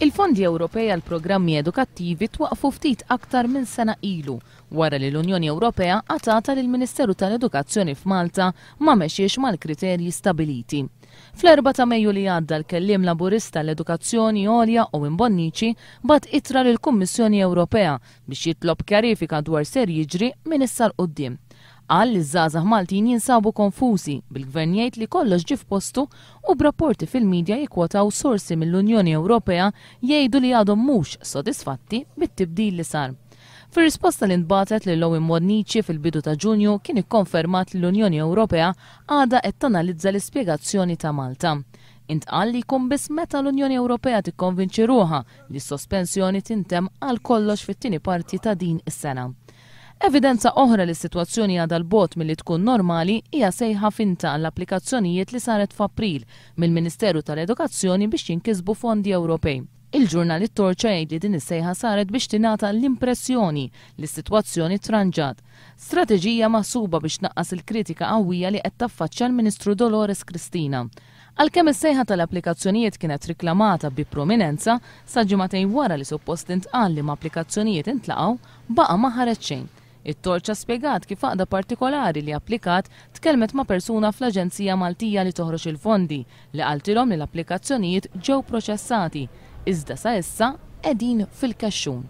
Il-fondi Ewropej għal programmi edukattivi twaqqfu ftit aktar minn sena ilu wara li l-Unjoni Ewropea qatgħatha li l-Ministeru tal-Edukazzjoni f'Malta ma mexiex mal-kriterji stabiliti. Fl-erbgħa ta' Mejju li għadda l-kelliem Laburista għall-Edukazzjoni Għolja Owen Bonnici bagħat ittra lill-Kummissjoni Ewropea biex jitlob kjarifika dwar ser jiġri minn issa 'l quddiem. Qal li ż-żgħażagħ Maltin jinsabu konfużi, bil-Gvern jgħid li kollox ġie f'postu u b'rapporti fil-media jikkwotaw sorsi mill-Unjoni Ewropea jgħidu li għadhom mhux sodisfatti bit-tibdil li sar. Fir-risposta li ntbagħtet lil Owen Bonnici fil-bidu ta' Ġunju kien ikkonfermat li l-Unjoni Ewropea għadha qed tanalizza l-ispjegazzjoni ta' Malta. Intqal li jkun biss meta l-Unjoni Ewropea tikkonvinċi ruħha li s-sospensjoni tintemm għal kollox fit-tieni parti ta' din is-sena. Evidenza oħra li s-sitwazzjoni għadha 'l bogħod milli tkun normali hija sejħa finta għall-applikazzjonijiet li saret f'April mill-Ministeru tal-Edukazzjoni biex jinkisbu fondi Ewropej. Il-ġurnal It-Torċa jgħid li din is-sejħa saret biex tingħata l-impressjoni li s-sitwazzjoni tranġat. Strateġija maħsuba biex tnaqqas il-kritika qawwija li qed taffaċċja l-Ministru Dolores Cristina. Għalkemm is-sejħa tal-applikazzjonijiet kienet riklamata bi prominenza, sa ġimagħtejn wara li suppost intqal liema applikazzjonijiet intlaqgħu, baqa' ma ħareġ xejn. It-Torċa spjegat kif għaqda partikolari li applikat tkellmet ma' persuna fl-Aġenzija Maltija li toħroġ il-fondi li qaltilhom li l-applikazzjonijiet ġew proċessati, iżda sa issa qegħdin fil-kexxun.